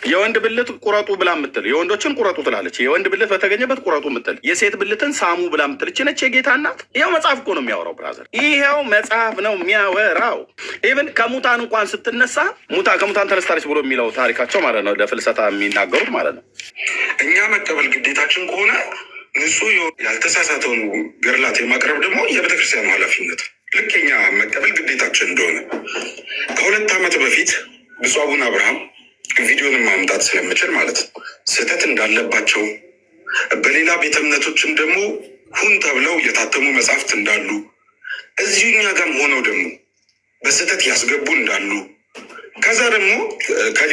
የወንድ ብልት ቁረጡ ብላ ምትል፣ የወንዶችን ቁረጡ ትላለች። የወንድ ብልት በተገኘበት ቁረጡ ምትል፣ የሴት ብልትን ሳሙ ብላ ምትል እች ነች የጌታ እናት። ይኸው መጽሐፍ እኮ ነው የሚያወራው brother፣ ይኸው መጽሐፍ ነው የሚያወራው። Even ከሙታን እንኳን ስትነሳ ከሙታን ተነስታለች ብሎ የሚለው ታሪካቸው ማለት ነው፣ ለፍልሰታ የሚናገሩት ማለት ነው። እኛ መቀበል ግዴታችን ከሆነ ንጹሕ ያልተሳሳተውን ገድላት የማቅረብ ደግሞ የቤተክርስቲያኑ ኃላፊነት፣ ልክ የኛ መቀበል ግዴታችን እንደሆነ። ከ2 ዓመት በፊት ብፁዕ አቡነ አብርሃም፣ ቪዲዮን ማምጣት ስለምችል ማለት ነው፣ ስህተት እንዳለባቸው፣ በሌላ ቤተ እምነቶችም ደግሞ ሁን ተብለው የታተሙ መጽሐፍት እንዳሉ፣ እዚሁ እኛ ጋርም ሆነው ደግሞ በስህተት ያስገቡ እንዳሉ፣ ከዛ ደግሞ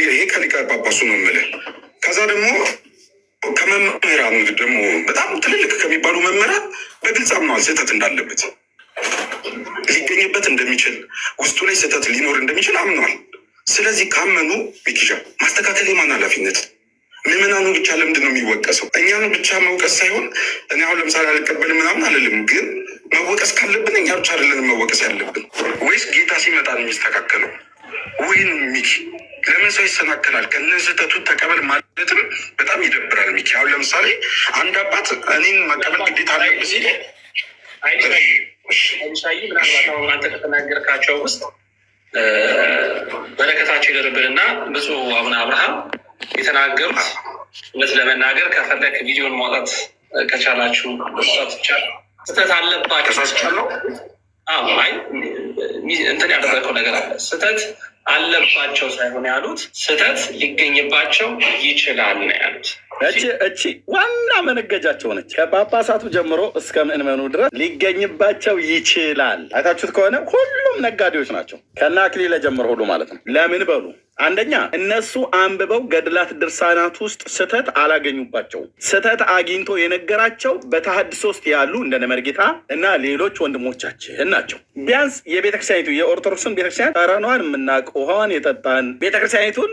ይሄ ከሊቀ ጳጳሱ ነው የምልህ፣ ከዛ ደግሞ ከመምህራን ደግሞ በጣም ትልልቅ ከሚባሉ መምህራን በግልጽ አምነዋል ስህተት እንዳለበት፣ ሊገኝበት እንደሚችል፣ ውስጡ ላይ ስህተት ሊኖር እንደሚችል አምነዋል። ስለዚህ ካመኑ ሚኪሻ ማስተካከል የማን ኃላፊነት? ምዕመናኑ ብቻ ለምንድን ነው የሚወቀሰው? እኛን ብቻ መውቀስ ሳይሆን፣ እኔ አሁን ለምሳሌ አልቀበልም ምናምን አልልም፣ ግን መወቀስ ካለብን እኛ ብቻ አይደለንም መወቀስ ያለብን። ወይስ ጌታ ሲመጣ ነው የሚስተካከለው? ወይን ሚኪ ለምን ሰው ይሰናከላል? ከነ ስህተቱ ተቀበል ማለትም በጣም ይደብራል። ሚኪ፣ አሁን ለምሳሌ አንድ አባት እኔን መቀበል ግዴታ አለብህ ሲል አይሻዬ፣ ምናልባት አሁን አንተ ከተናገርካቸው ውስጥ በረከታቸው ይደርብንና ብፁዕ አቡነ አብርሃም የተናገሩት፣ እውነት ለመናገር ከፈለክ ቪዲዮን ማውጣት ከቻላችሁ ማውጣት ይቻላል። ስህተት አለባቸው። ተሳስቻለሁ። አይ፣ እንትን ያደረገው ነገር አለ። ስህተት አለባቸው ሳይሆን ያሉት ስህተት ሊገኝባቸው ይችላል ነው ያሉት። እቺ ዋና መነገጃቸው ነች። ከጳጳሳቱ ጀምሮ እስከ ምዕመኑ ድረስ ሊገኝባቸው ይችላል። አይታችሁት ከሆነ ሁሉም ነጋዴዎች ናቸው፣ ከነ አክሊለ ጀምሮ ሁሉ ማለት ነው። ለምን በሉ፣ አንደኛ እነሱ አንብበው ገድላት ድርሳናት ውስጥ ስህተት አላገኙባቸውም። ስህተት አግኝቶ የነገራቸው በተሐድሶ ውስጥ ያሉ እንደነ መርጌታ እና ሌሎች ወንድሞቻችን ናቸው። ቢያንስ የቤተክርስቲያኒቱ፣ የኦርቶዶክስን ቤተክርስቲያን ጠረኗን የምናውቅ፣ ውሃዋን የጠጣን፣ ቤተክርስቲያኒቱን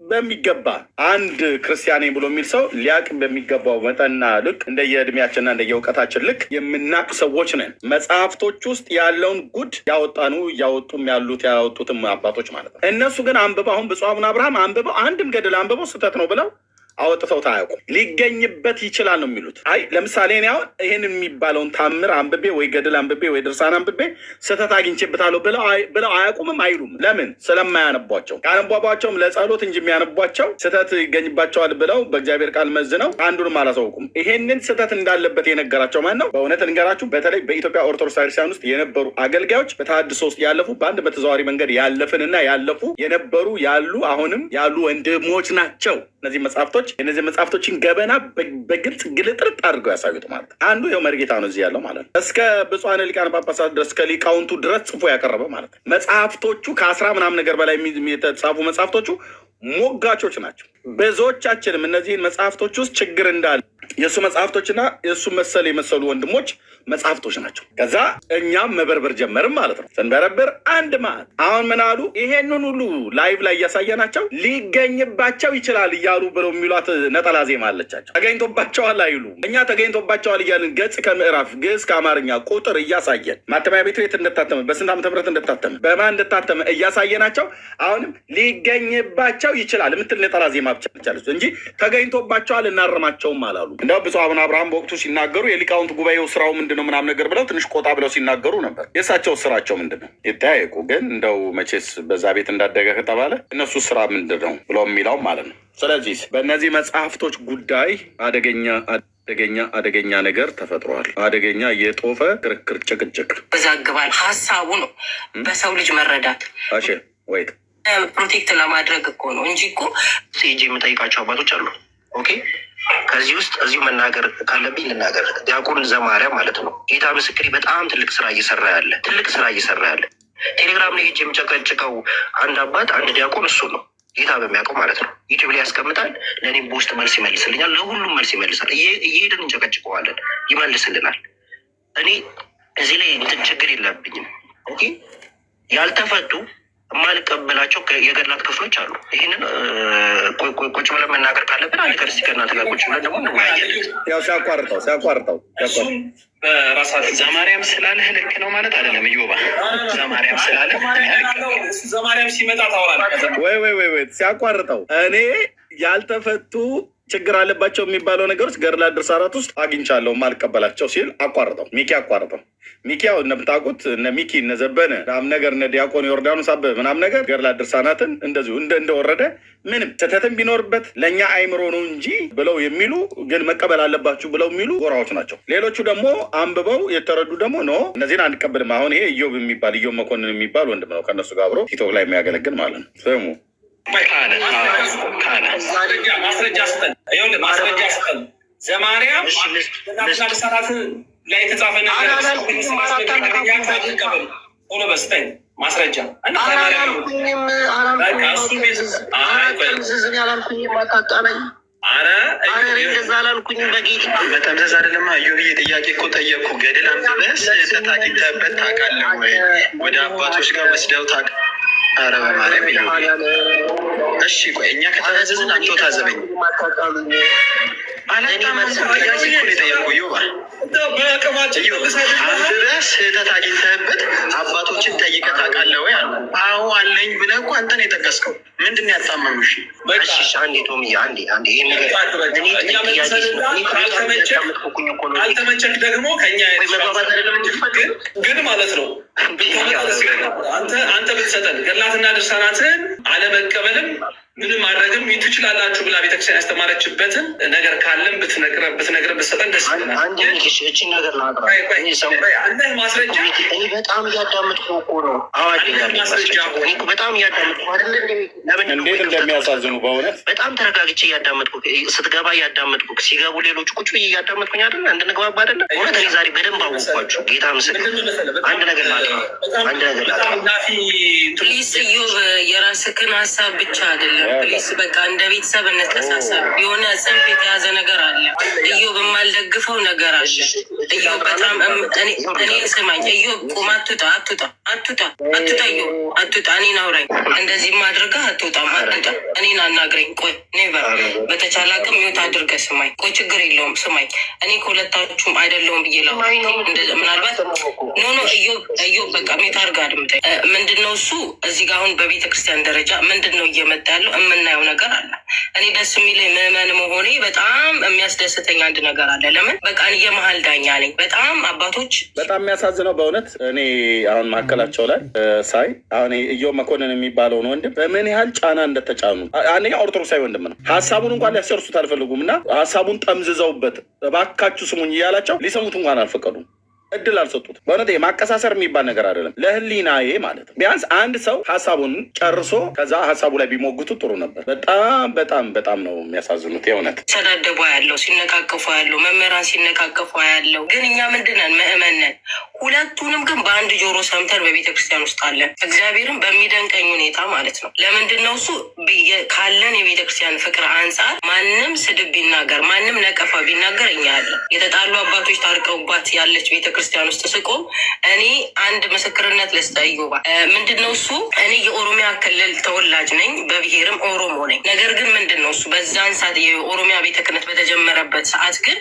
በሚገባ አንድ ክርስቲያኔ ብሎ የሚል ሰው ሊያቅ በሚገባው መጠንና ልክ፣ እንደየእድሜያችንና እንደየእውቀታችን ልክ የምናቅ ሰዎች ነን። መጽሐፍቶች ውስጥ ያለውን ጉድ ያወጣኑ፣ እያወጡም ያሉት፣ ያወጡትም አባቶች ማለት ነው። እነሱ ግን አንብበው፣ አሁን ብፁዕ አቡነ አብርሃም አንብበው፣ አንድም ገድል አንብበው ስህተት ነው ብለው አወጥተው አያውቁም። ሊገኝበት ይችላል ነው የሚሉት። አይ ለምሳሌ እኔ አሁን ይህን የሚባለውን ታምር አንብቤ ወይ ገድል አንብቤ ወይ ድርሳን አንብቤ ስህተት አግኝቼበታለሁ ብለው አያውቁምም አይሉም። ለምን? ስለማያነቧቸው። ካነቧቧቸውም ለጸሎት እንጂ የሚያነቧቸው ስህተት ይገኝባቸዋል ብለው በእግዚአብሔር ቃል መዝነው አንዱንም አላሳውቁም። ይሄንን ስህተት እንዳለበት የነገራቸው ማን ነው? በእውነት ልንገራችሁ፣ በተለይ በኢትዮጵያ ኦርቶዶክስ ቤተክርስቲያን ውስጥ የነበሩ አገልጋዮች፣ በተሐድሶ ውስጥ ያለፉ፣ በአንድ በተዘዋዋሪ መንገድ ያለፍንና ያለፉ፣ የነበሩ፣ ያሉ፣ አሁንም ያሉ ወንድሞች ናቸው። እነዚህ መጽሐፍቶች፣ የነዚህ መጽሐፍቶችን ገበና በግልጽ ግልጥርጥ አድርገው ያሳዩት ማለት ነው። አንዱ ይኸው መርጌታ ነው እዚህ ያለው ማለት ነው። እስከ ብፁዓን ሊቃነ ጳጳሳት ድረስ፣ ከሊቃውንቱ ድረስ ጽፎ ያቀረበ ማለት ነው። መጽሐፍቶቹ ከ10 ምናምን ነገር በላይ የተጻፉ መጽሐፍቶቹ ሞጋቾች ናቸው። ብዙዎቻችንም እነዚህን መጽሐፍቶች ውስጥ ችግር እንዳለ የእሱ መጽሐፍቶችና የእሱ መሰል የመሰሉ ወንድሞች መጽሐፍቶች ናቸው። ከዛ እኛም መበርበር ጀመርም ማለት ነው። ስንበረብር አንድ ማለት አሁን ምን አሉ? ይሄንን ሁሉ live ላይ እያሳየናቸው ሊገኝባቸው ይችላል እያሉ ብለው የሚሏት ነጠላ ዜማ አለቻቸው። ተገኝቶባቸዋል አይሉ። እኛ ተገኝቶባቸዋል እያልን ገጽ ከምዕራፍ፣ ግዕዝ ከአማርኛ፣ ቁጥር እያሳየን፣ ማተሚያ ቤቱ የት እንደታተመ፣ በስንት ዓመተ ምህረት እንደታተመ፣ በማን እንደታተመ እያሳየናቸው አሁንም ሊገኝባቸው ይችላል የምትል ነጠላ ዜማ ብቻ አለች እንጂ ተገኝቶባቸዋል እናርማቸውም አላሉ። እንዲያው ብፁዕ አቡነ አብርሃም በወቅቱ ሲናገሩ የሊቃውንት ጉባኤው ስራው ምንድን ነው ምናምን ነገር ብለው ትንሽ ቆጣ ብለው ሲናገሩ ነበር። የእሳቸው ስራቸው ምንድን ነው ይጠያየቁ። ግን እንደው መቼስ በዛ ቤት እንዳደገ ከተባለ እነሱ ስራ ምንድን ነው ብለው የሚለው ማለት ነው። ስለዚህ በእነዚህ መጽሐፍቶች ጉዳይ አደገኛ አደገኛ አደገኛ ነገር ተፈጥሯል። አደገኛ የጦፈ ክርክር፣ ጭቅጭቅ። ያወዛግባል። ሀሳቡ ነው በሰው ልጅ መረዳት። እሺ wait። Protect ለማድረግ እኮ ነው እንጂ እኮ ሄጄ የምጠይቃቸው አባቶች አሉ። Okay፣ ከዚህ ውስጥ እዚሁ መናገር ካለብኝ ልናገር። ዲያቆን ዘማርያም ማለት ነው። ጌታ ምስክሬ፣ በጣም ትልቅ ስራ እየሰራ ያለ፣ ትልቅ ስራ እየሰራ ያለ፣ ቴሌግራም ላይ ሄጄ የምጨቀጭቀው አንድ አባት፣ አንድ ዲያቆን እሱ ነው። ጌታ በሚያውቀው ማለት ነው። ዩቲዩብ ላይ ያስቀምጣል። ለእኔም በውስጥ መልስ ይመልስልኛል። ለሁሉም መልስ ይመልሳል። እየሄድን እንጨቀጭቀዋለን፣ ይመልስልናል። እኔ እዚህ ላይ እንትን ችግር የለብኝም። Okay፣ ያልተፈቱ የማልቀበላቸው የገድላት ክፍሎች አሉ። ይህንን ቁጭ ብለን መናገር ካለብን አንድ ቀን እስኪ ከእናንተ ጋር ቁጭ ብለን ደግሞ እንወያያለን። ያው ሲያቋርጠው ሲያቋርጠው። እሱም በራሳቸው ዘማርያም ስላለህ ልክ ነው ማለት አይደለም። እዮባ፣ ዘማርያም ስላለህ እኔ አልቀበልም። ዘማርያም ሲመጣ ታወራለህ። ወይ ወይ ወይ ወይ፣ ሲያቋርጠው እኔ ያልተፈቱ ችግር አለባቸው የሚባለው ነገሮች ገድላት ድርሳናት ውስጥ አግኝቻለሁ ማልቀበላቸው ሲል አቋርጠው፣ ሚኪ አቋርጠው። ሚኪ ያው እንደምታውቁት እነ ሚኪ፣ እነ ዘበነ ምናምን ነገር፣ እነ ዲያቆን ዮርዳኖስ አበበ ምናምን ነገር ገድላት ድርሳናትን እንደዚሁ እንደወረደ ምንም ስህተትም ቢኖርበት ለእኛ አይምሮ ነው እንጂ ብለው የሚሉ፣ ግን መቀበል አለባችሁ ብለው የሚሉ ጎራዎች ናቸው። ሌሎቹ ደግሞ አንብበው የተረዱ ደግሞ no፣ እነዚህን አንቀበልም። አሁን ይሄ ኢዮብ የሚባል፣ ኢዮብ መኮንን የሚባል ወንድም ነው፣ ከእነሱ ጋር አብሮ ቲክቶክ ላይ የሚያገለግል ማለት ነው። ስሙ። ካለ ካለ ማስረጃ ስጠን፣ ይኸውልህ ማስረጃ ስጠን። ዘማርያም ገድላትና ድርሳናት ላይ የተጻፈ ነገር ቶሎ በስጠኝ ማስረጃ። እና አላልኩኝም። አላልኩኝም። አላልኩኝም። አታጣላኝ። አረ። ኧረ እኔ እንደዛ አላልኩኝም። በጌታ። መጠምዘዝ አይደለማ እዮብዬ፣ ጥያቄ እኮ ጠየቅኩ። ገድል አንብበህ ስህተት አግኝተህበት ታውቃለህ ወይ? ወደ አባቶች ጋር ወስደው ታውቃለህ? ኧረ በማርያም እዮብዬ። እሺ ቆይ፣ እኛ ከተመዘዝን አንተ ታዘበኝ። አላጣመምኩም። ጥያቄ እኮ ነው የጠየቅኩህ እዮባ። በአቅማችን አንብበህ ስህተት አግኝተህበት አባቶችን ጠይቀህ ታውቃለህ ወይ አልኩህ። አዎ አለኝ ብለህ እኮ አንተ ነው የጠቀስከው። ምንድን ነው ያጣመሙሽ? እሺ እሺ፣ አንዴ ቶምዬ፣ አንዴ አንዴ ይሄን ነገር እኔ ጥያቄ እኔ እኮ ነው። አልተመቸክ ደግሞ ከኛ ወይ መግባባት አይደለም የምትፈልገው? ግን ማለት ነው አንተ ብትሰጠን ገድላትና ድርሳናትን አለመቀበልም ምንም ማድረግም ትችላላችሁ ብላ ቤተክርስቲያን ያስተማረችበትን ነገር ካለን ብትነግረን ብትሰጠን ደስ ይለናል። አንድ ሚኪሽ እቺን ነገር ላጥራ። እኔ ሰው አለህ ማስረጃ? እኔ በጣም እያዳመጥኩ እኮ ነው። አዎ አለኝ አለኝ ማስረጃ። እኔ እኮ በጣም እያዳመጥኩ አይደለ እንዴ? ለምንድን ነው እንዴት ክፍተት እንደሚያሳዝኑ በእውነት። በጣም ተረጋግቼ እያዳመጥኩ፣ ስትገባ እያዳመጥኩ፣ ሲገቡ ሌሎች ቁጭ ብዬ እያዳመጥኩኝ አይደለ? እንድንግባባ አይደለ? እውነት እኔ ዛሬ በደንብ አወኳችሁ። ጌታ ምስክር። አንድ ነገር ላጥራ፣ አንድ ነገር ላጥራ። Please እዮብ፣ የራስህን ሀሳብ ብቻ አይደለም። Please በቃ እንደ ቤተሰብ እንተሳሰብ። የሆነ ጽንፍ የተያዘ ነገር አለ እዮብ፣ የማልደግፈው ነገር አለ እዮብ። በጣም እኔ ስማኝ እዮብ፣ ቁም፣ አትውጣ፣ አትውጣ፣ አትውጣ፣ አትውጣ፣ እዮብ አትውጣ። እኔን አውራኝ፣ እንደዚህ ማድረግህ አትውጣም፣ አትውጣ። እኔን አናግረኝ። ቆይ never፣ በተቻለ አቅም mute አድርገህ ስማኝ። ቆይ ችግር የለውም ስማኝ። እኔ ከሁለታችሁም አይደለሁም ብዬ ላውራ ምናልባት no no እዮብ፣ እዮብ በቃ mute አድርገህ አድምጠኝ። ምንድን ነው እሱ እዚህ ጋር አሁን በቤተ ክርስቲያን ደረጃ ምንድን ነው እየመጣ ያለው የምናየው ነገር አለ። እኔ ደስ የሚለኝ ምዕመን መሆኔ በጣም የሚያስደስተኝ አንድ ነገር አለ። ለምን በቃ እኔ የመሀል ዳኛ ነኝ። በጣም አባቶች በጣም የሚያሳዝነው በእውነት እኔ አሁን መካከላቸው ላይ ሳይ አሁን ኢዮብ መኮንን የሚባለውን ወንድም በምን ያህል ጫና እንደተጫኑ። አንደኛ ኦርቶዶክሳዊ ወንድም ነው። ሀሳቡን እንኳን ሊያስጨርሱት አልፈለጉም እና ሀሳቡን ጠምዝዘውበት እባካችሁ ስሙኝ እያላቸው ሊሰሙት እንኳን አልፈቀዱም። እድል አልሰጡት። በእውነት ማቀሳሰር የሚባል ነገር አይደለም፣ ለህሊናዬ ማለት ነው። ቢያንስ አንድ ሰው ሀሳቡን ጨርሶ ከዛ ሀሳቡ ላይ ቢሞግቱ ጥሩ ነበር። በጣም በጣም በጣም ነው የሚያሳዝኑት የእውነት። ሲሰዳደቡ ያለው፣ ሲነቃቀፉ ያለው፣ መምህራን ሲነቃቀፉ ያለው፣ ግን እኛ ምንድነን? ምእመን ነን። ሁለቱንም ግን በአንድ ጆሮ ሰምተን በቤተ ክርስቲያን ውስጥ አለን። እግዚአብሔርን በሚደንቀኝ ሁኔታ ማለት ነው። ለምንድን ነው እሱ ካለን የቤተ ክርስቲያን ፍቅር አንጻር ማንም ስድብ ቢናገር፣ ማንም ነቀፋ ቢናገር እኛ አለን። የተጣሉ አባቶች ታርቀውባት ያለች ቤተ ክርስቲያን ውስጥ ስቆም እኔ አንድ ምስክርነት ልስጥ። እዮባ፣ ምንድን ነው እሱ እኔ የኦሮሚያ ክልል ተወላጅ ነኝ፣ በብሔርም ኦሮሞ ነኝ። ነገር ግን ምንድን ነው እሱ በዛን ሰዓት የኦሮሚያ ቤተ ክህነት በተጀመረበት ሰዓት ግን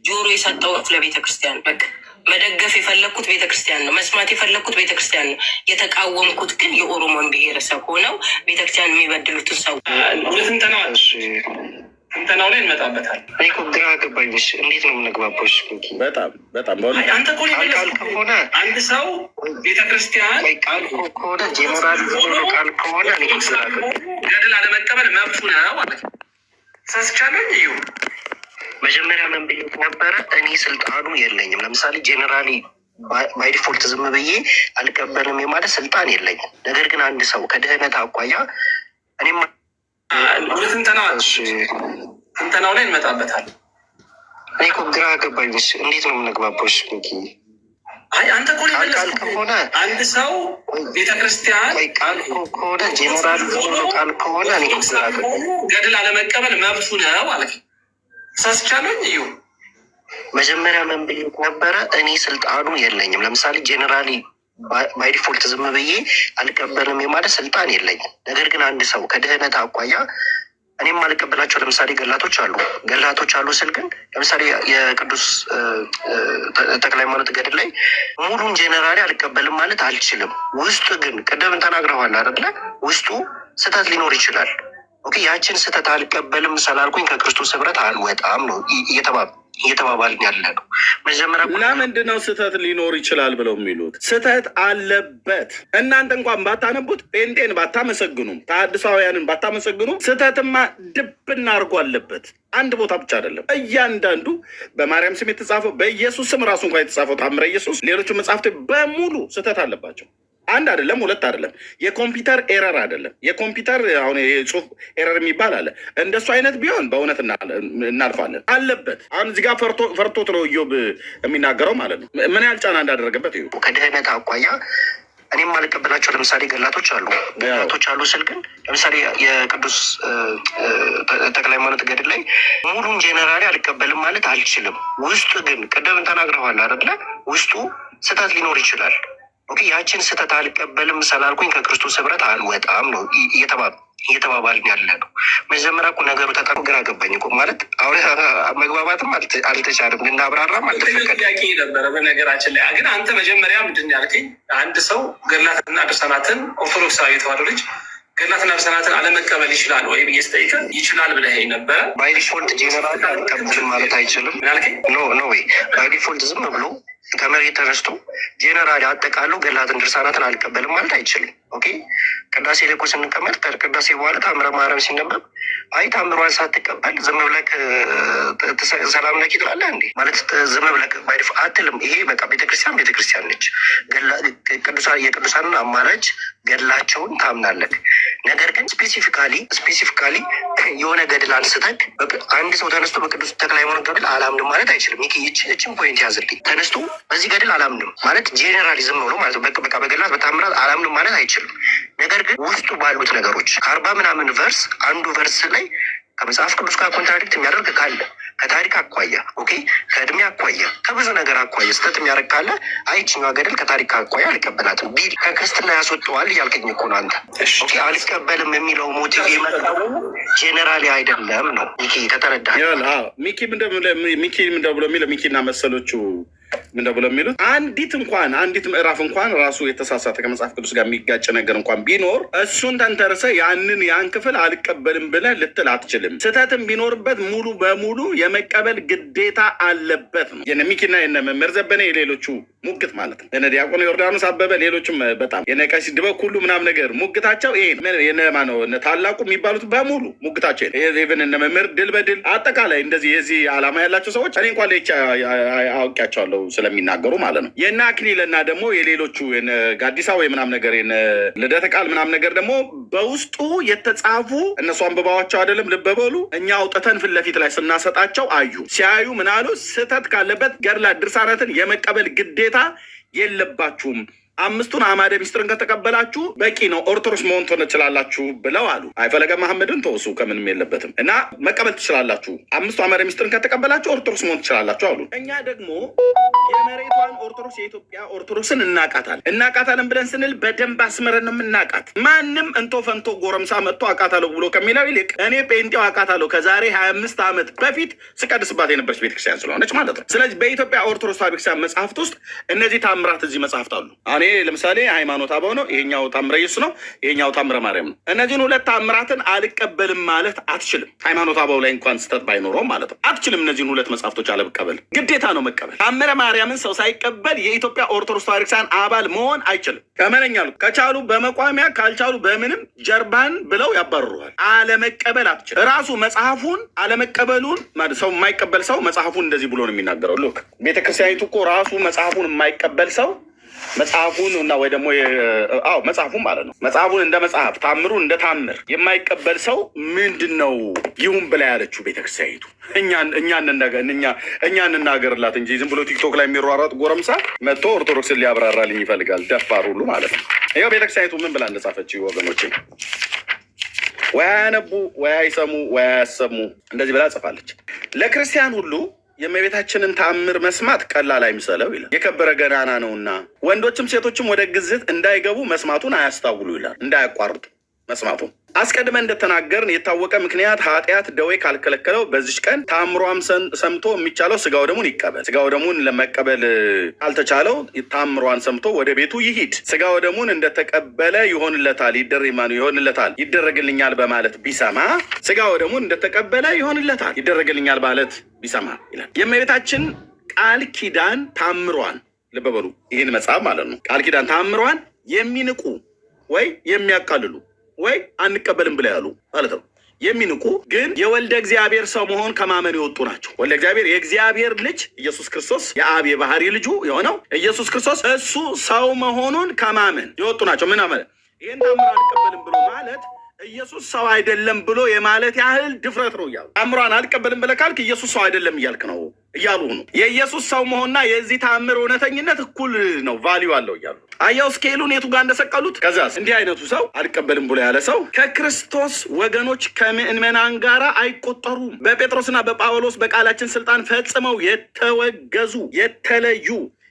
ጆሮ የሰጠሁት ለቤተ ክርስቲያን፣ በቃ መደገፍ የፈለግኩት ቤተክርስቲያን ነው። መስማት የፈለግኩት ቤተክርስቲያን ነው። የተቃወምኩት ግን የኦሮሞን ብሔረሰብ ሆነው ቤተክርስቲያን የሚበድሉትን ሰው ወደ ትንተናው ላይ እንመጣበታል። እኔ እኮ ግራ ገባኝ። እሺ፣ እንዴት ነው የምንግባባው? እሺ፣ በጣም በጣም በእውነት። አንተ እኮ ነው ቃል ቃል የመለስኩት። ከሆነ አንድ ሰው ቤተክርስቲያን ቆይ፣ ቃል እኮ ከሆነ ጄኔራል ሆኖ ቃል ከሆነ እኔ እኮ ግራ ገባኝ። ገድል አለመቀበል መብቱ ነው ማለት ነው። ተሳስቻለሁ እዩ? መጀመሪያ ምን ብዬ ነበረ? እኔ ስልጣኑ የለኝም። ለምሳሌ generally by default ዝም ብዬ አልቀበልም የማለት ስልጣን የለኝም። ነገር ግን አንድ ሰው ከድህነት አኳያ እኔም ወደ ትንተናው ላይ እንመጣበታል። እኔ እኮ ግራ ገባኝ። እሺ፣ እንዴት ነው የምንግባባው? እሺ፣ አይ፣ አንተ እኮ ነው ቃል ቃል የመለስኩት። ከሆነ አንድ ሰው ቤተክርስቲያን ቆይ፣ ቃል እኮ ከሆነ ጄኔራል ሆኖ ቃል ከሆነ እኔ እኮ ግራ ገባኝ። ገድል አለመቀበል መብቱ ነው ማለት ነው። ተሳስቻለሁ እዩ? መጀመሪያ ምን ብዬ ነበረ? እኔ ስልጣኑ የለኝም። ለምሳሌ generally by default ዝም ብዬ አልቀበልም የማለት ስልጣን የለኝም። ነገር ግን አንድ ሰው ከድህነት አኳያ እኔም አልቀበላቸው ለምሳሌ ገድላቶች አሉ። ገድላቶች አሉ ስል ግን ለምሳሌ የቅዱስ ተክለ ሃይማኖት ገድል ላይ ሙሉን generally አልቀበልም ማለት አልችልም። ውስጡ ግን ቅድም ተናግረዋል አይደለ? ውስጡ ስህተት ሊኖር ይችላል። Okay፣ ያችን ስህተት አልቀበልም ስላልኩኝ ከክርስቶስ ህብረት አልወጣም ነው እየተባባልን ያለ ነው። መጀመሪያ ለምንድን ነው ስህተት ሊኖር ይችላል ብለው የሚሉት? ስህተት አለበት። እናንተ እንኳን ባታነቡት፣ ጴንጤን ባታመሰግኑም፣ ተሐድሳውያንን ባታመሰግኑም ስህተትማ ድብና አድርጎ አለበት። አንድ ቦታ ብቻ አይደለም። እያንዳንዱ በማርያም ስም የተጻፈው፣ በኢየሱስ ስም ራሱ እንኳን የተጻፈው ታምረ ኢየሱስ፣ ሌሎቹ መጽሐፍት በሙሉ ስህተት አለባቸው። አንድ አይደለም፣ ሁለት አይደለም። የኮምፒውተር error አይደለም። የኮምፒውተር አሁን የጽሁፍ error የሚባል አለ። እንደሱ አይነት ቢሆን በእውነት እናልፋለን። አለበት። አሁን እዚህ ጋር ፈርቶት ነው ኢዮብ የሚናገረው ማለት ነው። ምን ያህል ጫና እንዳደረገበት እዩ። ከድህነት አኳያ እኔም አልቀበላቸው ለምሳሌ ገድላቶች አሉ፣ ገድላቶች አሉ ስል ግን ለምሳሌ የቅዱስ ተክለ ሃይማኖት ገድል ላይ ሙሉን generally አልቀበልም ማለት አልችልም። ውስጡ ግን ቅድም ተናግረዋል አይደለ? ውስጡ ስህተት ሊኖር ይችላል። Okay፣ ያችን ስህተት አልቀበልም ስላልኩኝ ከክርስቶስ ህብረት አልወጣም ነው እየተባባልን ያለ ነው። መጀመሪያ እኮ ነገሩ ተጠ ግራ ገባኝ እኮ ማለት አሁን መግባባትም አልተቻለም፣ ልናብራራም አልተፈቀደም። ጥያቄ ነበረ። በነገራችን ላይ ግን አንተ መጀመሪያ ምንድን ነው ያልከኝ? አንድ ሰው ገድላትና ድርሳናትን፣ ኦርቶዶክሳዊ የተዋሕዶ ልጅ ገድላትና ድርሳናትን አለመቀበል ይችላል ወይ ብዬ ስጠይቅህ ይችላል ብለኸኝ ነበረ። By default general አልቀበልም ማለት አይችልም። ምን አልከኝ? No way፣ by default ዝም ብሎ ከመሬት ተነስቶ generally አጠቃሎ ገድላትን ድርሳናትን አልቀበልም ማለት አይችልም። Okay፣ ቅዳሴ ላይ እኮ ስንቀመጥ ከቅዳሴ በኋላ ታምረ ማርያም ሲነበብ አይ ታምሯን ሳትቀበል ዝም ብለህ ሰላም ለኪ ትላለህ እንዴ? ማለት ዝም ብለህ by default አትልም። ይሄ በቃ ቤተክርስቲያን ቤተክርስቲያን ነች። የቅዱሳንን አማላጅ ገድላቸውን ታምናለህ። ነገር ግን specifically የሆነ ገድል አንስተህ አንድ ሰው ተነስቶ በቅዱስ ተክለ ሃይማኖት ገድል አላምንም ማለት አይችልም። ሚኪ፣ ይህችን point ያዝልኝ። ተነስቶ በዚህ ገድል አላምንም ማለት generally ዝም ብሎ ማለት ነው። በቃ በገድላት በታምራት አላምንም ማለት አይችልም። ነገር ግን ውስጡ ባሉት ነገሮች ከ40 ምናምን verse አንዱ verse ላይ ከመጽሐፍ ቅዱስ ጋር contradict የሚያደርግ ካለ፣ ከታሪክ አኳያ፣ okay፣ ከእድሜ አኳያ፣ ከብዙ ነገር አኳያ ስህተት የሚያደርግ ካለ አይ ይችኛዋ ገድል ከታሪክ አኳያ አልቀበላትም ቢል ከክርስትና ያስወጠዋል እያልከኝ እኮ ነው አንተ። Okay፣ አልቀበልም የሚለው motive የመጣው generally አይደለም ነው ሚኪ፣ ከተረዳህ። ይኸውልህ፣ አዎ፣ ሚኪ ምንድን ብሎ የሚለው፣ ሚኪና መሰሎቹ ምንድን ብሎ የሚሉት፣ አንዲት እንኳን አንዲት ምዕራፍ እንኳን ራሱ የተሳሳተ ከመጽሐፍ ቅዱስ ጋር የሚጋጭ ነገር እንኳን ቢኖር እሱን ተንተርሰ ያን ክፍል አልቀበልም ብለህ ልትል አትችልም። ስህተትም ቢኖርበት ሙሉ በሙሉ የመቀበል ግዴታ አለበት ነው የነ ሚኪና የነ መምህር ዘበነ የሌሎቹ ሙግት ማለት ነው። የነ ዲያቆን ዮርዳኖስ አበበ ሌሎችም በጣም የነ ቀሲስ ድበክ ሁሉ ምናምን ነገር ሙግታቸው ይሄ ነው። የነ ማነው እነ ታላቁ የሚባሉት በሙሉ ሙግታቸው ይሄ ነው። Even እነ መምህር ድል በድል አጠቃላይ እንደዚህ የዚህ ዓላማ ያላቸው ሰዎች እኔ እንኳን ለይቼ አውቄያቸዋለሁ ስለሚናገሩ ማለት ነው። የነ አክሊልና ደግሞ የሌሎቹ የነ ጋዲሳ ወይ ምናምን ነገር የነ ልደተ ቃል ምናምን ነገር ደግሞ በውስጡ የተጻፉ እነሱ አንብባዋቸው አይደለም፣ ልብ በሉ፣ እኛ አውጥተን ፊት ለፊት ላይ ስናሰጣቸው አዩ። ሲያዩ ምናሉ? ስህተት ካለበት ገድላት ድርሳናትን የመቀበል ግዴታ የለባችሁም፣ አምስቱን አዕማደ ሚስጥርን ከተቀበላችሁ በቂ ነው፣ ኦርቶዶክስ መሆን ትችላላችሁ ብለው አሉ። አይ ፈለገ መሐመድን ተወሱ ከምንም የለበትም እና መቀበል ትችላላችሁ፣ አምስቱ አዕማደ ሚስጥርን ከተቀበላችሁ ኦርቶዶክስ መሆን ትችላላችሁ አሉ። እኛ ደግሞ የመሬቷን ኦርቶዶክስ፣ የኢትዮጵያ ኦርቶዶክስን እናቃታለን። እናቃታለን ብለን ስንል በደንብ አስምረን ነው የምናቃት። ማንም እንቶ ፈንቶ ጎረምሳ መጥቶ አቃታለሁ ብሎ ከሚለው ይልቅ እኔ ጴንጤው አቃታለሁ፣ ከዛሬ 25 ዓመት በፊት ስቀድስባት የነበረች ቤተክርስቲያን ስለሆነች ማለት ነው። ስለዚህ በኢትዮጵያ ኦርቶዶክስ ቤተክርስቲያን መጽሐፍት ውስጥ እነዚህ ታምራት እዚህ መጽሐፍት አሉ። እኔ ለምሳሌ ሃይማኖት አበው ነው፣ ይሄኛው ታምረ ኢየሱስ ነው፣ ይሄኛው ታምረ ማርያም ነው። እነዚህን ሁለት ታምራትን አልቀበልም ማለት አትችልም። ሃይማኖት አበው ላይ እንኳን ስህተት ባይኖረውም ማለት ነው። አትችልም። እነዚህን ሁለት መጽሐፍቶች አለመቀበል ግዴታ ነው መቀበል። ታምረ ማርያምን ሰው ሳይቀበል የኢትዮጵያ ኦርቶዶክስ ተዋሕዶ ቤተክርስቲያን አባል መሆን አይችልም። ከመነኛሉ ከቻሉ በመቋሚያ ካልቻሉ በምንም ጀርባን ብለው ያባርሩሃል። አለመቀበል አትችልም። ራሱ መጽሐፉን አለመቀበሉን ማለት ሰው የማይቀበል ሰው መጽሐፉን እንደዚህ ብሎ ነው የሚናገረው። Look፣ ቤተክርስቲያኒቱ እኮ ራሱ መጽሐፉን የማይቀበል ሰው መጽሐፉን እና ወይ ደግሞ አዎ መጽሐፉን ማለት ነው፣ መጽሐፉን እንደ መጽሐፍ፣ ታምሩን እንደ ታምር የማይቀበል ሰው ምንድን ነው ይሁን ብላ ያለችው ቤተክርስቲያኒቱ? እኛ እንናገርላት እንጂ ዝም ብሎ ቲክቶክ ላይ የሚሯሯጥ ጎረምሳ መጥቶ ኦርቶዶክስን ሊያብራራልኝ ይፈልጋል። ደፋር ሁሉ ማለት ነው። ይኸው ቤተክርስቲያኒቱ ምን ብላ እንደጻፈች ወገኖቼ፣ ወይ አያነቡ ወይ አይሰሙ ወይ አያሰሙ። እንደዚህ ብላ ጽፋለች። ለክርስቲያን ሁሉ የእመቤታችንን ተአምር መስማት ቀላል አይምሰለው ይላል። የከበረ ገናና ነውና ወንዶችም ሴቶችም ወደ ግዝት እንዳይገቡ መስማቱን አያስታውሉ ይላል። እንዳያቋርጡ መስማቱን። አስቀድመን እንደተናገርን የታወቀ ምክንያት ኃጢአት፣ ደዌ ካልከለከለው በዚች ቀን ታምሯም ሰምቶ የሚቻለው ስጋው ደሙን ይቀበል። ስጋው ደሙን ለመቀበል ካልተቻለው ታምሯን ሰምቶ ወደ ቤቱ ይሂድ። ስጋው ደሙን እንደተቀበለ ይሆንለታል፣ ይሆንለታል፣ ይደረግልኛል በማለት ቢሰማ፣ ስጋው ደሙን እንደተቀበለ ይሆንለታል፣ ይደረግልኛል ማለት ቢሰማ ይላል። የእመቤታችን ቃል ኪዳን ታምሯን፣ ልብ በሉ፣ ይህን መጽሐፍ ማለት ነው። ቃል ኪዳን ታምሯን የሚንቁ ወይ የሚያቃልሉ ወይ አንቀበልም ብለው ያሉ ማለት ነው። የሚንቁ ግን የወልደ እግዚአብሔር ሰው መሆን ከማመን የወጡ ናቸው። ወልደ እግዚአብሔር፣ የእግዚአብሔር ልጅ ኢየሱስ ክርስቶስ፣ የአብ የባህሪ ልጁ የሆነው ኢየሱስ ክርስቶስ እሱ ሰው መሆኑን ከማመን የወጡ ናቸው። ምን አመነ? ይህን ታምር አልቀበልም ብሎ ማለት ኢየሱስ ሰው አይደለም ብሎ የማለት ያህል ድፍረት ነው እያሉ፣ ታምሯን አልቀበልም ብለህ ካልክ ኢየሱስ ሰው አይደለም እያልክ ነው እያሉ ነው። የኢየሱስ ሰው መሆንና የዚህ ተአምር እውነተኝነት እኩል ነው፣ value አለው እያሉ። አየው scale ኡን የቱ ጋር እንደሰቀሉት። ከዛስ እንዲህ አይነቱ ሰው፣ አልቀበልም ብሎ ያለ ሰው ከክርስቶስ ወገኖች ከምዕመናን ጋር አይቆጠሩም። በጴጥሮስና በጳውሎስ በቃላችን ስልጣን ፈጽመው የተወገዙ፣ የተለዩ፣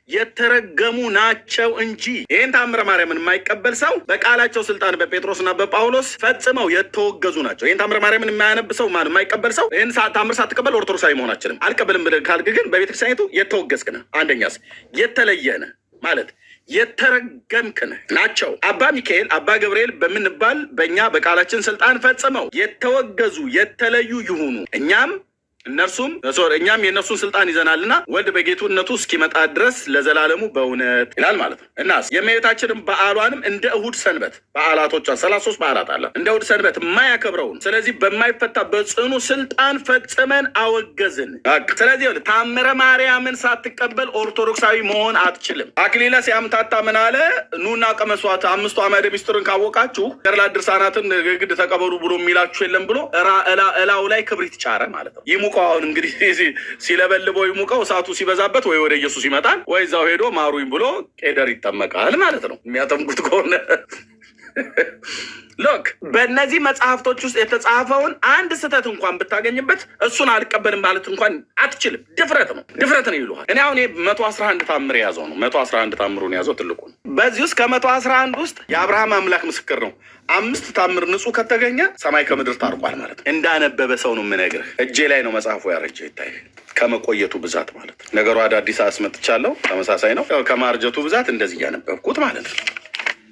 የተረገሙ ናቸው እንጂ። ይህን ታምረ ማርያምን የማይቀበል ሰው በቃላቸው ስልጣን በጴጥሮስና በጳውሎስ ፈጽመው የተወገዙ ናቸው። ይህን ታምረ ማርያምን የማያነብ ሰው ማለት የማይቀበል ሰው፣ ይህን ታምር ሳትቀበል ኦርቶዶክሳዊ መሆን አትችልም። አልቀበልም ብለህ ካልክ ግን በቤተክርስቲያኒቱ የተወገዝክ ነህ። አንደኛስ የተለየ ነህ ማለት የተረገምክ ነህ ናቸው። አባ ሚካኤል፣ አባ ገብርኤል በምንባል በእኛ በቃላችን ስልጣን ፈጽመው የተወገዙ፣ የተለዩ ይሁኑ። እኛም እነርሱም sorry፣ እኛም የእነርሱን ስልጣን ይዘናልና ወልድ በጌትነቱ እስኪመጣ ድረስ ለዘላለሙ በእውነት ይላል ማለት ነው። እና የእመቤታችንን በዓሏንም እንደ እሁድ ሰንበት በዓላቶቿን፣ 33 በዓላት አለ፣ እንደ እሁድ ሰንበት የማያከብረውን ስለዚህ በማይፈታ በጽኑ ስልጣን ፈጽመን አወገዝን። ስለዚህ ይኸውልህ፣ ታምረ ማርያምን ሳትቀበል ኦርቶዶክሳዊ መሆን አትችልም። አክሊለ ሲያምታታ ምን አለ? ኑና ቅመሷት፣ አምስቱ አዕማደ ምስጢርን ካወቃችሁ ገድላት ድርሳናትን ግድ ተቀበሉ ብሎ የሚላችሁ የለም ብሎ እላው ላይ ክብሪት ጫረ ማለት ነው። ይሙቀው፣ አሁን እንግዲህ ሲለበልበው ይሙቀው፣ እሳቱ ሲበዛበት ወይ ወደ ኢየሱስ ይመጣል ወይ እዛው ሄዶ ማሩኝ ብሎ ቄደር ይጠመቃል ማለት ነው። የሚያጠምቁት ከሆነ። Look፣ በእነዚህ መጽሐፍቶች ውስጥ የተጻፈውን አንድ ስህተት እንኳን ብታገኝበት እሱን አልቀበልም ማለት እንኳን አትችልም። ድፍረት ነው፣ ድፍረት ነው ይሉሃል። እኔ አሁን 111 ታምር የያዘው ነው። 111 ታምሩን የያዘው ትልቁ ነው። በዚህ ውስጥ ከ111 ውስጥ የአብርሃም አምላክ ምስክር ነው። አምስት ታምር ንጹህ ከተገኘ ሰማይ ከምድር ታርቋል ማለት ነው። እንዳነበበ ሰው ነው የምነግርህ። እጄ ላይ ነው መጽሐፉ ያረጀው፣ ይታይ ከመቆየቱ ብዛት ማለት ነው። ነገሩ አዳዲስ አስመጥቻለሁ። ተመሳሳይ ነው። ያው ከማርጀቱ ብዛት እንደዚህ እያነበብኩት ማለት ነው።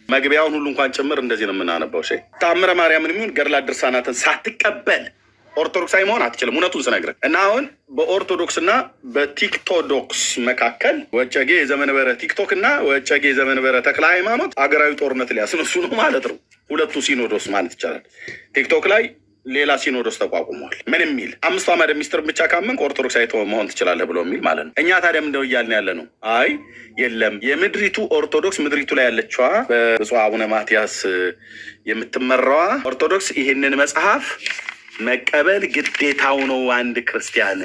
መግቢያውን ሁሉ እንኳን ጭምር እንደዚህ ነው የምናነበው። እሺ፣ ታምረ ማርያምን የሚሆን ገድላት ድርሳናትን ሳትቀበል ኦርቶዶክሳዊ መሆን አትችልም። እውነቱን ስነግርህ። እና አሁን በኦርቶዶክስና በቲክቶዶክስ መካከል፣ ወጨጌ ዘመንበረ ቲክቶክ እና ወጨጌ ዘመንበረ ተክለ ሃይማኖት አገራዊ ጦርነት ሊያስነሱ ነው ማለት ነው። ሁለቱ ሲኖዶስ ማለት ይቻላል። ቲክቶክ ላይ ሌላ ሲኖዶስ ተቋቁሟል። ምን የሚል? አምስቱ አዕማደ ምስጢር ብቻ ካመንክ ኦርቶዶክሳዊ መሆን ትችላለህ ብሎ የሚል ማለት ነው። እኛ ታዲያ ምንድነው እያልን ያለ ነው? አይ የለም፣ የምድሪቱ ኦርቶዶክስ፣ ምድሪቱ ላይ ያለችዋ በብፁዕ አቡነ ማትያስ የምትመራዋ ኦርቶዶክስ ይህንን መጽሐፍ መቀበል ግዴታው ነው። አንድ ክርስቲያን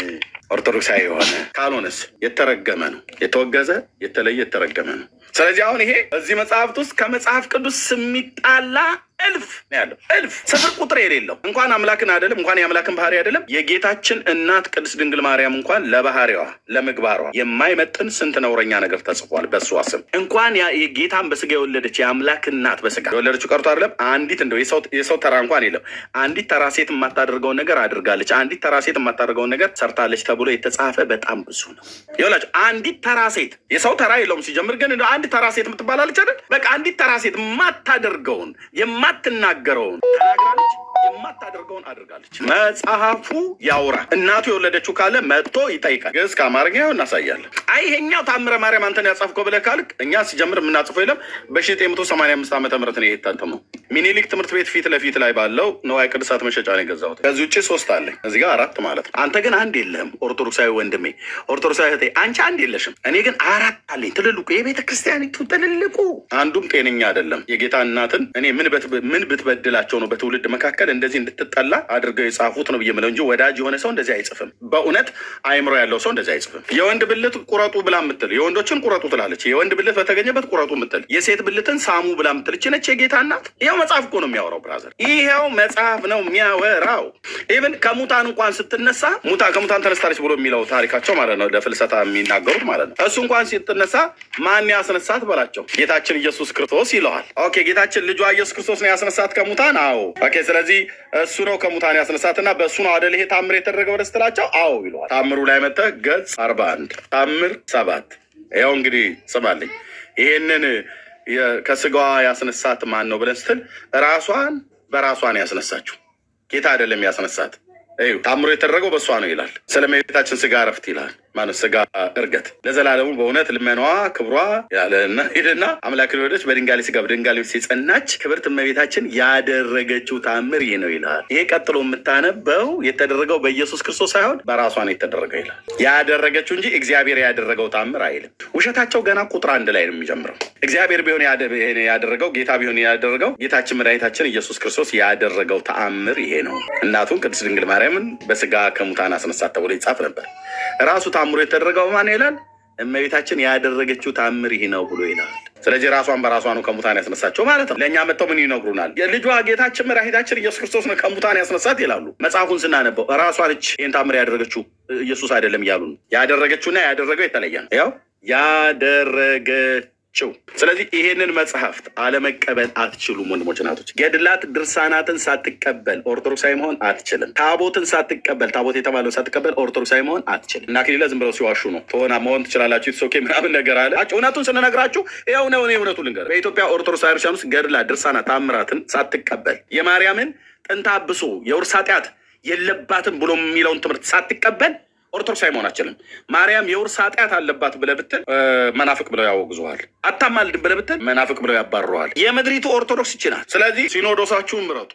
ኦርቶዶክሳዊ የሆነ ካልሆነስ የተረገመ ነው፣ የተወገዘ፣ የተለየ፣ የተረገመ ነው። ስለዚህ አሁን ይሄ እዚህ መጽሐፍት ውስጥ ከመጽሐፍ ቅዱስ የሚጣላ እልፍ ነው ያለው፣ እልፍ ስፍር ቁጥር የሌለው። እንኳን አምላክን አይደለም፣ እንኳን የአምላክን ባህሪ አይደለም፣ የጌታችን እናት ቅድስት ድንግል ማርያም እንኳን ለባህሪዋ ለምግባሯ የማይመጥን ስንት ነውረኛ ነገር ተጽፏል በእሷ ስም። እንኳን የጌታን በስጋ የወለደች፣ የአምላክ እናት በስጋ የወለደችው ቀርቶ አይደለም፣ አንዲት እንደው የሰው ተራ እንኳን የለም፣ አንዲት ተራ ሴት የማታደርገውን ነገር አድርጋለች፣ አንዲት ተራ ሴት የማታደርገውን ነገር ሰርታለች ተብሎ የተጻፈ በጣም ብዙ ነው። ይኸውላችሁ አንዲት ተራ ሴት፣ የሰው ተራ የለውም ሲጀምር፣ ግን እንደው አንድ ተራ ሴት የምትባላለች አይደል? በቃ አንዲት ተራ ሴት የማታደርገውን፣ የማትናገረውን ተናግራለች፣ የማታደርገውን አድርጋለች። መጽሐፉ ያውራ። እናቱ የወለደችው ካለ መጥቶ ይጠይቃል። ግዕዝ ከአማርኛ እናሳያለን። አይ ይሄኛው ታምረ ማርያም አንተን ያጻፍከው ብለህ ካልክ እኛ ሲጀምር የምናጽፈው የለም። በ1985 ዓመተ ምህረት ነው የታተመው። ሚኒሊክ ትምህርት ቤት ፊት ለፊት ላይ ባለው ንዋየ ቅድሳት መሸጫ ነው የገዛሁት። ከዚህ ውጭ ሶስት አለኝ፣ እዚህ ጋር አራት ማለት ነው። አንተ ግን አንድ የለህም። ኦርቶዶክሳዊ ወንድሜ፣ ኦርቶዶክሳዊ እህቴ፣ አንቺ አንድ የለሽም። እኔ ግን አራት አለኝ። ትልልቁ የቤተ ክርስቲያኒቱ ትልልቁ፣ አንዱም ጤነኛ አይደለም። የጌታ እናትን እኔ ምን ብትበድላቸው ነው በትውልድ መካከል እንደዚህ እንድትጠላ አድርገው የጻፉት ነው ብዬ የምለው እንጂ ወዳጅ የሆነ ሰው እንደዚህ አይጽፍም። በእውነት አይምሮ ያለው ሰው እንደዚህ አይጽፍም። የወንድ ብልት ቁረጡ ብላ ምትል፣ የወንዶችን ቁረጡ ትላለች። የወንድ ብልት በተገኘበት ቁረጡ ምትል፣ የሴት ብልትን ሳሙ ብላ ምትል እች ነች የጌታ እናት። ይኸው መጽሐፍ እኮ ነው የሚያወራው brother፣ ይኸው መጽሐፍ ነው የሚያወራው። Even ከሙታን እንኳን ስትነሳ፣ ከሙታን ተነስታለች ብሎ የሚለው ታሪካቸው ማለት ነው፣ ለፍልሰታ የሚናገሩት ማለት ነው። እሱ እንኳን ስትነሳ ማን ያስነሳት በላቸው፣ ጌታችን ኢየሱስ ክርስቶስ ይለዋል። Okay፣ ጌታችን ልጇ ኢየሱስ ክርስቶስ ነው ያስነሳት ከሙታን? አዎ። Okay፣ ስለዚህ እሱ ነው ከሙታን ያስነሳትና በእሱ ነው አደል ይሄ ታምር የተደረገ ወደ ስትላቸው አዎ ይለዋል። ታምሩ ላይ መጥተህ ገጽ 41 ታምር 7። ያው እንግዲህ ስማልኝ፣ ይሄንን ከስጋዋ ያስነሳት ማን ነው ብለን ስትል ራሷን በራሷን ያስነሳችው፣ ጌታ አይደለም ያስነሳት። እዩ፣ ታምሮ የተደረገው በእሷ ነው ይላል። ስለ እመቤታችን ስጋ እረፍት ይላል፣ ማለት ስጋ እርገት ለዘላለሙ በእውነት ልመናዋ ክብሯ ያለና ሄደና አምላክን የወለደች በድንጋሌ ስጋ በድንጋሌ ነፍስ የጸናች ክብርት እመቤታችን ያደረገችው ታምር ይህ ነው ይላል። ይሄ ቀጥሎ የምታነበው የተደረገው በኢየሱስ ክርስቶስ ሳይሆን በራሷ ነው የተደረገው ይላል። ያደረገችው እንጂ እግዚአብሔር ያደረገው ታምር አይልም። ውሸታቸው ገና ቁጥር 1 ላይ ነው የሚጀምረው። እግዚአብሔር ቢሆን ያደረገው፣ ጌታ ቢሆን ያደረገው፣ ጌታችን መድኃኒታችን ኢየሱስ ክርስቶስ ያደረገው ተአምር ይሄ ነው። እናቱን ቅድስት ድንግል ማርያምን በስጋ ከሙታን አስነሳት ተብሎ ይጻፍ ነበር። ራሱ ታምሮ የተደረገው ማን ይላል? እመቤታችን ያደረገችው ታምር ይህ ነው ብሎ ይላል። ስለዚህ ራሷን በራሷ ነው ከሙታን ያስነሳቸው ማለት ነው። ለእኛ መጥተው ምን ይነግሩናል? የልጇ ጌታችን መድኃኒታችን ኢየሱስ ክርስቶስ ነው ከሙታን ያስነሳት ይላሉ። መጽሐፉን ስናነበው ራሷ ነች ይህን ታምር ያደረገችው፣ ኢየሱስ አይደለም እያሉ ነው። ያደረገችውና ያደረገው የተለየ ነው። ያው ያደረገችው። ስለዚህ ይሄንን መጽሐፍት አለመቀበል አትችሉም ወንድሞች እናቶች። ገድላት ድርሳናትን ሳትቀበል ኦርቶዶክሳዊ መሆን አትችልም። ታቦትን ሳትቀበል፣ ታቦት የተባለውን ሳትቀበል ኦርቶዶክሳዊ መሆን አትችልም። እና አክሊለ ዝም ብለው ሲዋሹ ነው ትሆና መሆን ትችላላችሁ it's okay ምናምን ነገር አለ። እውነቱን ስንነግራችሁ ይኸው ነው። እኔ እውነቱን ልንገር፣ በኢትዮጵያ ኦርቶዶክስ ቤተክርስቲያን ውስጥ ገድላት ድርሳናት ታምራትን ሳትቀበል፣ የማርያምን ጥንተ አብሶ የውርስ ኃጢአት የለባትም ብሎ የሚለውን ትምህርት ሳትቀበል ኦርቶዶክሳዊ መሆን አትችልም። ማርያም የውርስ ኃጢአት አለባት ብለህ ብትል መናፍቅ ብለው ያወግዙሃል። አታማልድም ብለህ ብትል መናፍቅ ብለው ያባርረዋል። የምድሪቱ ኦርቶዶክስ ይችላል። ስለዚህ ሲኖዶሳችሁን ምረጡ።